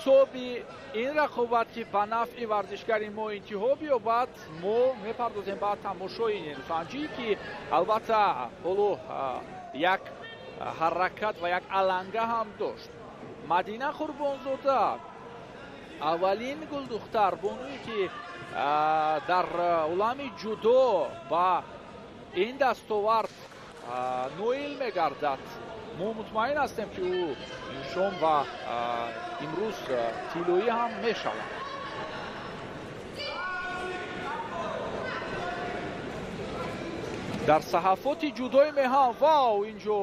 Ҳисоби ин рақобат, ки ба нафъи варзишгари мо интиҳо биёбад, мо мепардозем ба тамошои нерӯсанҷӣ, ки албатта ҳоло як ҳаракат ва як аланга ҳам дошт. Мадина Қурбонзода аввалин гулдухтар бонуе, ки дар олами ҷудо ба ин дастовард ноил мегардад. Мо мутмаин ҳастем, ки ӯ ин шом ва имрӯз тиллоӣ ҳам мешавад. Дар саҳафоти ҷудои меҳан, вау, инҷо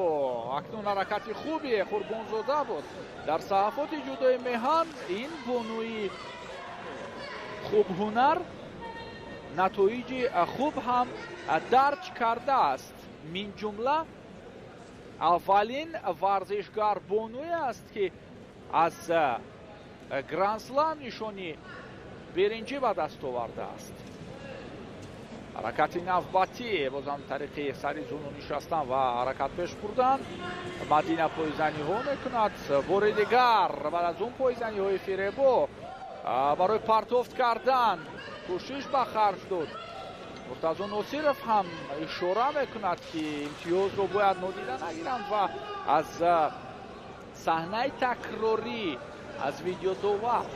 акнун ҳаракати хубе Қурбонзода буд. Дар саҳафоти ҷудои меҳан ин бонуи хубҳунар натоиҷи хуб ҳам дарҷ кардааст. Минҷумла аввалин варзишгар бонуе аст, ки аз Гранд-слам нишони биринҷӣ ба даст овардааст. Ҳаракати навбатӣ бозам тариқи сари зуну нишастан ва ҳаракат пеш бурдан. Мадина пойзаниҳо мекунад. Бори дигар баъд аз он пойзаниҳои фиребо барои партофт кардан кӯшиш ба харҷ дод. Муртазо Носиров ҳам ишора мекунад, ки имтиёзро бояд нодида нагиранд ва аз саҳнаи такрорӣ, аз видеодовар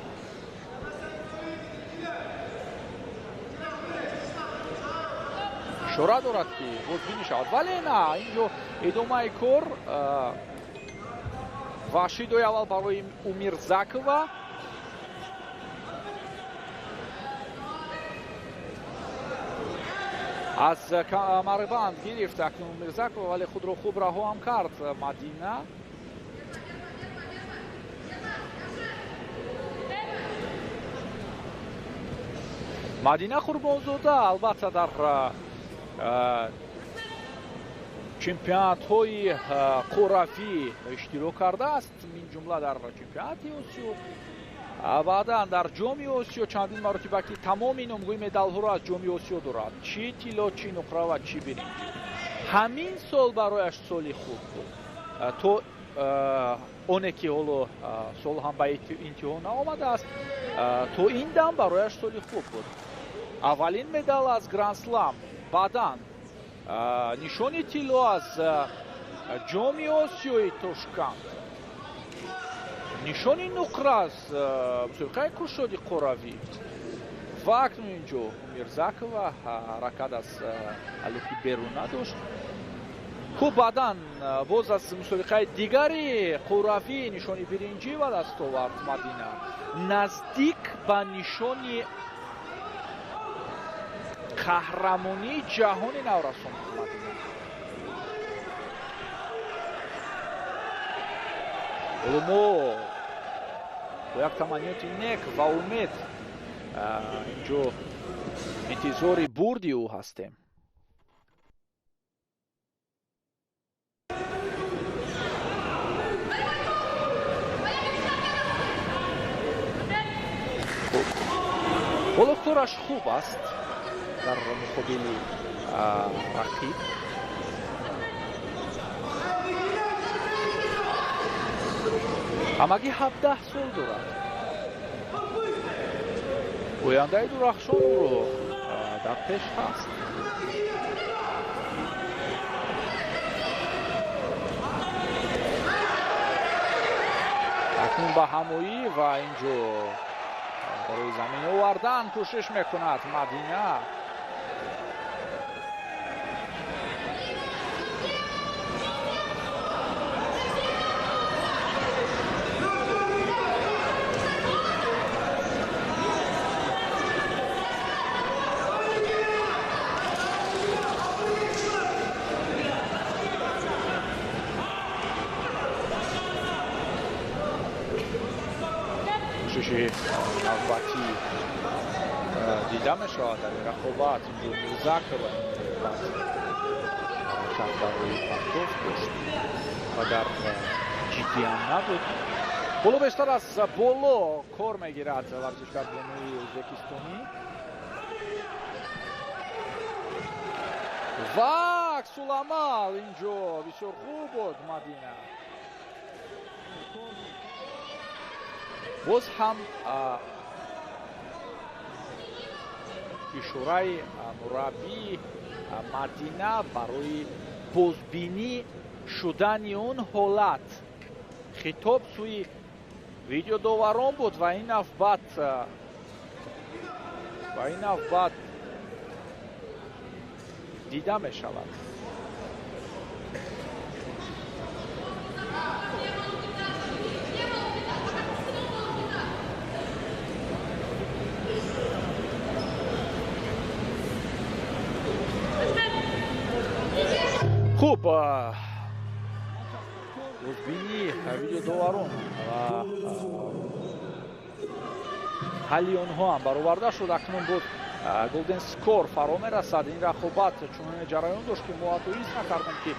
ишора дорад, ки бозбинӣ шавад, вале на, инҷо идомаи кор ва шидои аввал барои Умирзакова. Аз камарбанд гирифт акнун Умирзакова, вале худро хуб раҳо ҳам кард Мадина. Мадина Қурбонзода албатта дар чемпионатҳои қуравӣ иштирок кардааст, минҷумла дар чемпионати Осиё, баъдан дар Ҷоми Осиё чандин маротиба, ки тамоми номгӯи медалҳоро аз Ҷоми Осиё дорад, чӣ тилло, чӣ нуқра ва чӣ биринҷӣ. Ҳамин сол барояш соли хуб буд, то оне ки ҳоло сол ҳам ба интиҳо наомадааст, то ин дам барояш соли хуб буд. Аввалин медал аз Гранд-слам, баъдан нишони тилло аз Ҷоми Осиёи Тошканд, нишони нуқра аз мусобиқаи кушоди қуравӣ ва акнун инҷо Мирзакова ҳаракат аз алуки беруна дошт. Хуб, баъдан боз аз мусобиқаи дигари қуравӣ нишони биринҷӣ ба даст овард Мадина, наздик ба нишони қаҳрамонии ҷаҳони наврасон Мадина. Ҳоло мо бо як таманниёти нек ва умед инҷо интизори бурди ӯ ҳастем. Ҳоло кораш хуб аст дар муқобили рақиб. Ҳамагӣ 17 сол дорад. Ояндаи дурахшон ӯро дар пеш ҳаст. Акнун ба ҳамоӣ ва инҷо барои замин овардан кӯшиш мекунад Мадина. Кӯшиши навбатӣ дида мешавад дар ин рақобат. Инҷо Мирзакова ҳаракат барои партофт дошт ва дар ҷиддиам набуд. Боло бештар аз боло кор мегирад варзишгар бонуи ӯзбекистонӣ ва аксуламал инҷо бисёр хуб буд Мадина. Боз ҳам ишораи мураббии Мадина барои бозбинӣ шудани он ҳолат хитоб сӯи видеодоварон буд ва ин навбат дида мешавад. Хуб, бозбинии видеодоварон ва ҳалли онҳо ҳам бароварда шуд. Акнун боз голден скор фаро мерасад. Ин рақобат чунон ҷараён дошт, ки мо ҳатто ҳис накардем, ки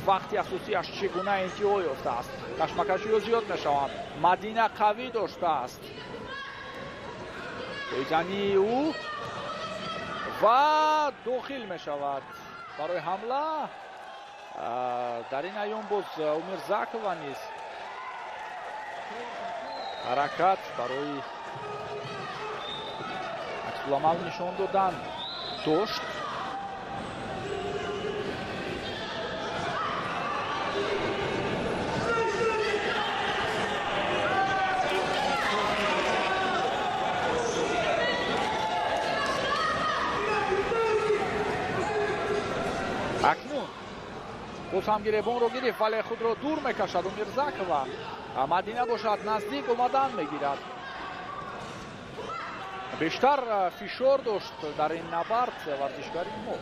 вақти асосиаш чӣ гуна интиҳо ёфтааст. Кашмакашиҳо зиёд мешаванд. Мадина қавӣ доштааст. Пойзании ӯ ва дохил мешавад барои ҳамла. Дар ин айём боз Умирзакова низ ҳаракат барои аксуламал нишон додан дошт. Акнун боз ҳам гиребонро гирифт, вале худро дур мекашад Умирзакова. Мадина бошад наздик омадан мегирад. Бештар фишор дошт дар ин набард варзишгари мо.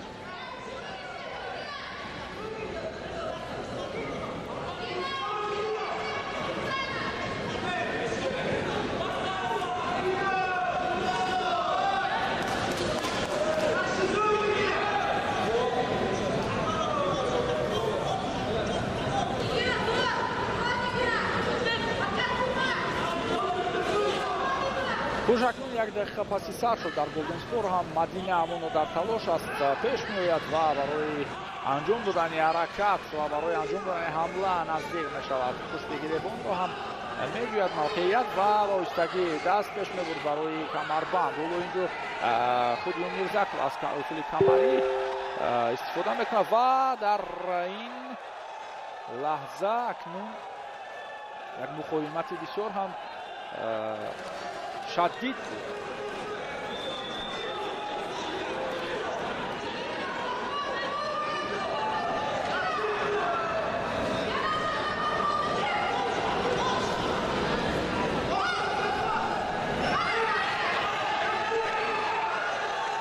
Хуш, акнун як дақиқа паси сар шуд дар голден скор ҳам Мадина ҳамоно дар талош аст, пеш меояд ва барои анҷом додани ҳаракат ва барои анҷом додани ҳамла наздик мешавад. Пушти гиребонро ҳам меҷӯяд мавқеият ва ба оҳистагӣ даст пеш мебурд барои камарбанд. Ҳоло инҷо худи Умирзаков аз усули камарӣ истифода мекунад ва дар ин лаҳза акнун як муқовимати бисёр ҳам шадид буд.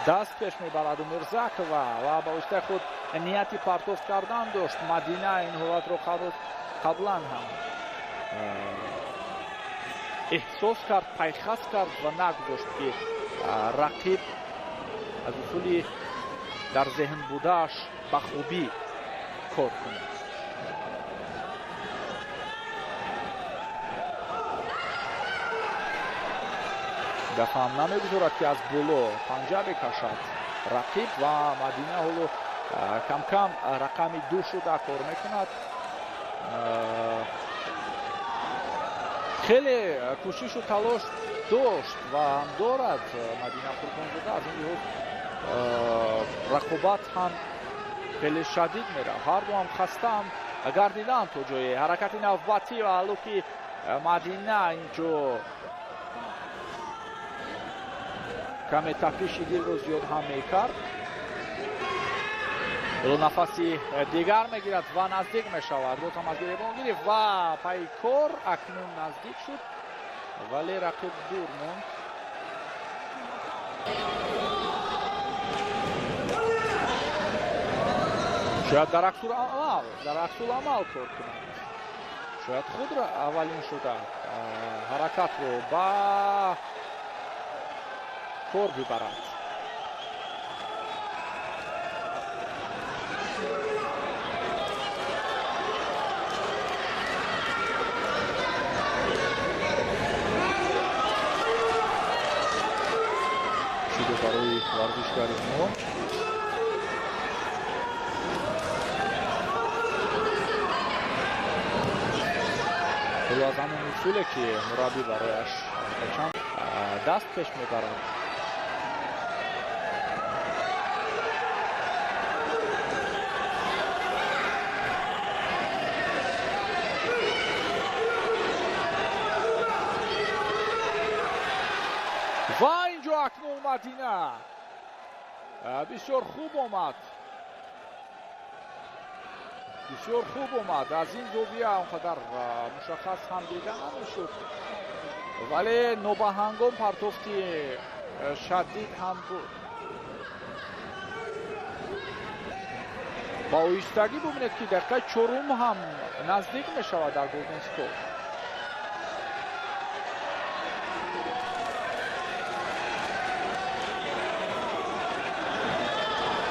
Даст пеш мебарад Умирзакова ва ба воситаи худ нияти партофт кардан дошт. Мадина ин ҳолатро қаблан ҳам эҳсос кард, пайхас кард ва нагузошт, ки рақиб аз усули дар зеҳн будааш ба хубӣ кор кунад. Дафъа ҳам намегузорад, ки аз боло панҷа бикашад рақиб ва Мадина ҳоло камкам рақами ду шуда кор мекунад. Хеле кӯшишу талош дошт ва ҳам дорад Мадина Қурбонзода. Аз ин лиҳоз рақобат ҳам хеле шадид мерафт. Ҳарду ҳам хастаам гардиданд то ҷое. Ҳаракати навбатӣ ва ҳаллуки Мадина инҷо каме тапиши дилро зиёд ҳам мекард. Нафаси дигар мегирад ва наздик мешавад. Боз ҳам аз гиребон гирифт ва пайкор акнун наздик шуд, вале рақиб дур монд. Шояд дар аксуламал кор кунад. Шояд худро аввалин шуда ҳаракатро ба кор бибарад. Шуду барои варзишгари мо. Ҳоло аз ҳамон усуле, ки мураббӣ барояш Чанд даст пеш мебарад. Ва инҷо акнун Мадина бисёр хуб омад. Бисёр хуб омад. Аз ин зовия он қадар мушаххас ҳам дида намешуд. Вале нобаҳангом партофти шадид ҳам буд. Ба оҳистагӣ бубинед, ки дақиқаи чорум ҳам наздик мешавад дар Golden Score.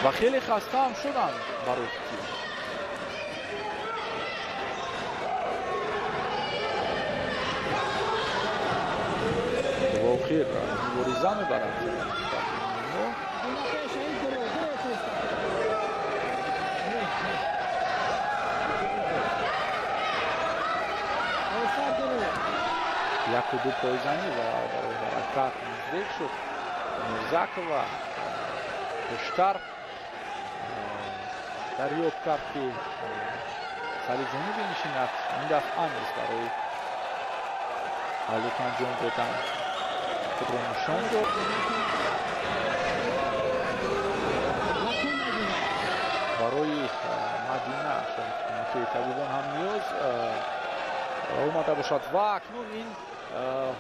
Ва хеле хаста ҳам шуданд барои тим. Ва охир мубориза мебарад. Яку ду пойзанӣ ва барои ҳаракат наздик шуд. Мирзакова пештар дарёб кард, ки сари ҷониб бинишинад. Ин дафъа низ барои ҳалут анҷом додан худро нишон дод. Барои Мадина шояд кӯмаки табибон ҳам ниёз омада бошад. Ва акнун ин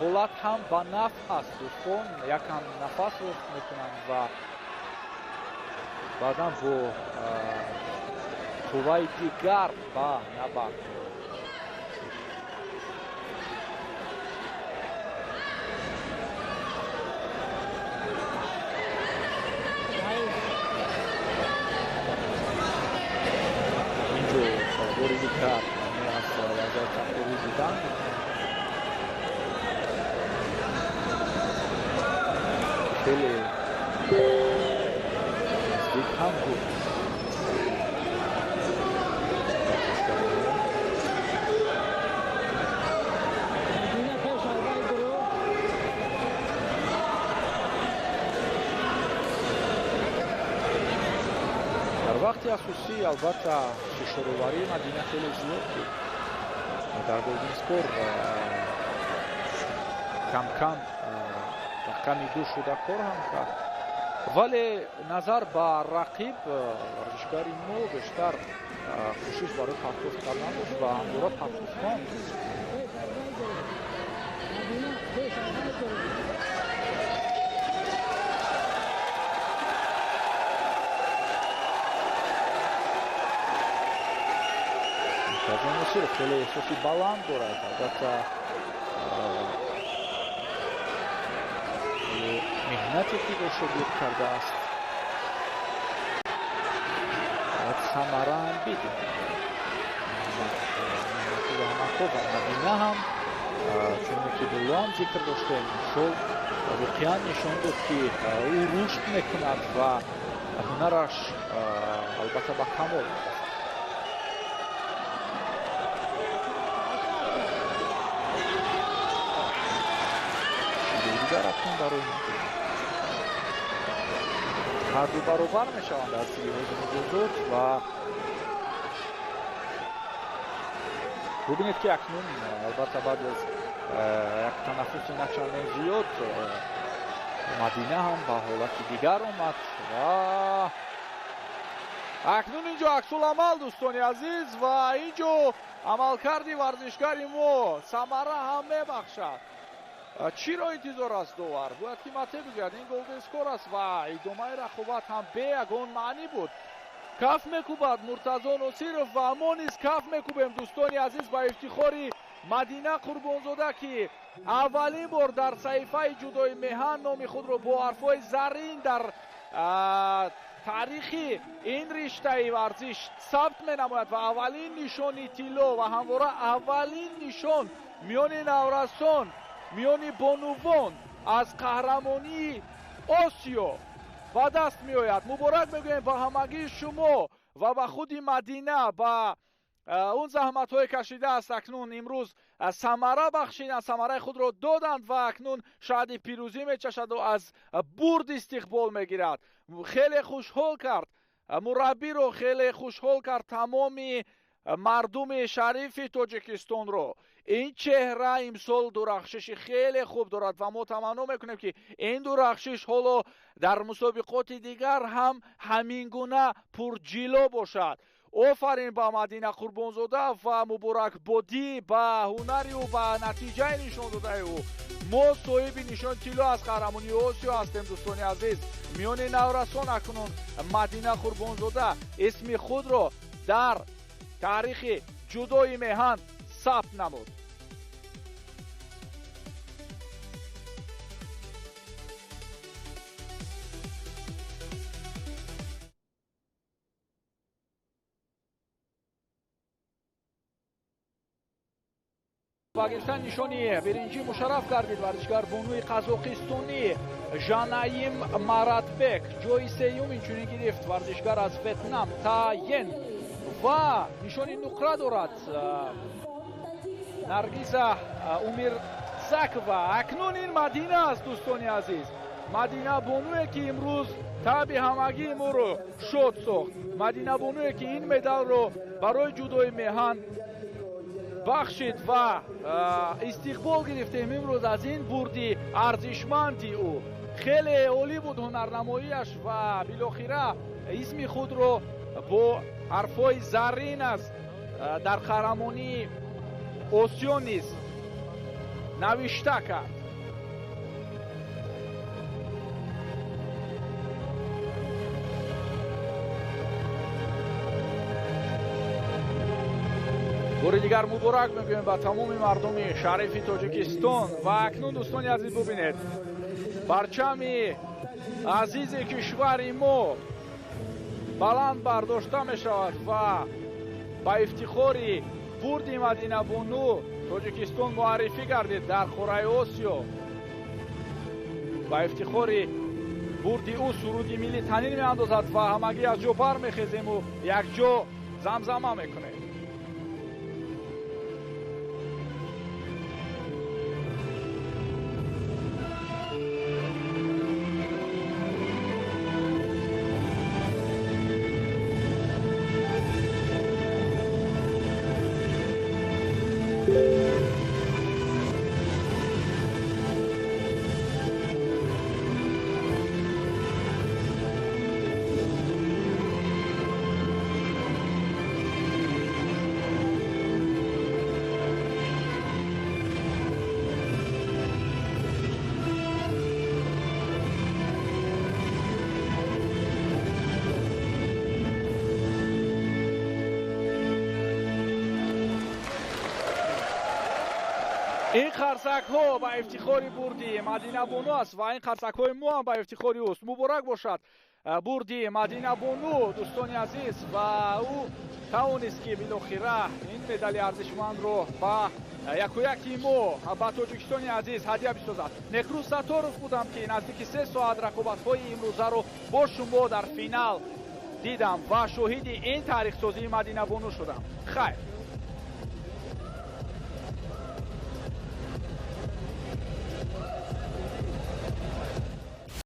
ҳолат ҳам ба нафъ аст, дӯстон. Якам нафас рост мекунанд ва баъдан бо қувваи дигар ба набард. Инҷо бори дигар аз лаҳзаи такрорӣ дидан хеле наздик ҳам буд. Дар вақти асосӣ албатта фишороварии Мадина хеле зиёд буд. Дар Golden Score кам-кам рақами ду шуда кор ҳам кард. Вале назар ба рақиб варзишгари мо бештар кӯшиш барои партофт кардан дошт ва ҳамвора партофтҳо. Муртазо Носиров хеле эҳсоси баланд дорад. Албатта меҳнате ки бо шогирд кардааст бояд самара ҳам бидиҳад. Меҳнату ва Мадина ҳам чуне ки боло ҳам зикр доштем, имсол воқеан нишон дод, ки ӯ рушд мекунад ва ҳунараш албатта ба камол мерасад. Дигар акнун барои Мадина ҳарду баробар мешаванд аз лиҳози муҷозот ва бубинед, ки акнун албатта баъд аз як танаффуси начандон зиёд Мадина ҳам ба ҳолати дигар омад ва акнун инҷо аксуламал, дӯстони азиз, ва инҷо амалкарди варзишгари мо самара ҳам мебахшад. Чиро интизор аст довар? Бояд ки мате бигӯяд, ин Golden Score аст ва идомаи рақобат ҳам бе ягон маънӣ буд. Каф мекӯбад Муртазо Носиров ва мо низ каф мекӯбем, дӯстони азиз, ба ифтихори Мадина Қурбонзода, ки аввалин бор дар саҳифаи ҷудои меҳан номи худро бо ҳарфҳои заррин дар таърихи ин риштаи варзиш сабт менамояд ва аввалин нишони тилло ва ҳамвора аввалин нишон миёни наврасон, миёни бонувон аз қаҳрамонии Осиё ба даст меояд. Муборак мегӯем ба ҳамагии шумо ва ба худи Мадина, ба Он заҳматҳое кашидааст акнун имрӯз самара бахшиданд, самараи худро доданд ва акнун шаҳди пирӯзӣ мечашаду аз бурд истиқбол мегирад. Хеле хушҳол кард мураббиро, хеле хушҳол кард тамоми мардуми шарифи Тоҷикистонро. Ин чеҳра имсол дурахшиши хеле хуб дорад ва мо таманно мекунем, ки ин дурахшиш ҳоло дар мусобиқоти дигар ҳам ҳамин гуна пурҷило бошад. Офарин ба Мадина Қурбонзода ва муборакбодӣ ба ҳунари ӯ, ба натиҷаи нишон додаи ӯ. Мо соҳиби нишони тилло аз қаҳрамонии Осиё ҳастем, дӯстони азиз. Миёни наврасон акнун Мадина Қурбонзода исми худро дар таърихи ҷудои меҳан сабт намуд. Ба гирифтани нишони биринҷӣ мушарраф гардид варзишгар бонуи қазоқистонӣ Жанаим Маратбек. Ҷои сеюм инчунин гирифт варзишгар аз Ветнам Таен ва нишони нуқра дорад Наргиза Умирзакова. Акнун ин Мадина аст, дӯстони азиз. Мадина бонуе, ки имрӯз таби ҳамагии моро шод сохт. Мадина бонуе, ки ин медалро барои ҷудои меҳан бахшид ва истиқбол гирифтем имрӯз аз ин бурди арзишманди ӯ. Хеле олӣ буд ҳунарнамоияш ва билохира исми худро бо ҳарфҳои заррин аст дар қаҳрамонии Осиё низ навишта кард. Бори дигар муборак мегӯем ба тамоми мардуми шарифи Тоҷикистон. Ва акнун, дӯстони азиз, бубинед, парчами азизи кишвари мо баланд бардошта мешавад ва ба ифтихори бурди Мадина бону Тоҷикистон муаррифӣ гардид дар қораи Осиё. Ба ифтихори бурди ӯ суруди миллӣ танин меандозад ва ҳамагӣ аз ҷо бармехезему якҷо замзама мекунем. Ин қарсакҳо ба ифтихори бурди Мадина бону аст ва ин қарсакҳои мо ҳам ба ифтихори ӯст. Муборак бошад бурди Мадина бону, дӯстони азиз, ва ӯ тавонист, ки билохира ин медали арзишмандро ба якуяки мо, ба Тоҷикистони азиз ҳадя бисозад. Некрӯз Сатторов будам, ки наздики 3 соат рақобатҳои имрӯзаро бо шумо дар финал дидам ва шоҳиди ин таърихсозии Мадина бону шудам. Хайр.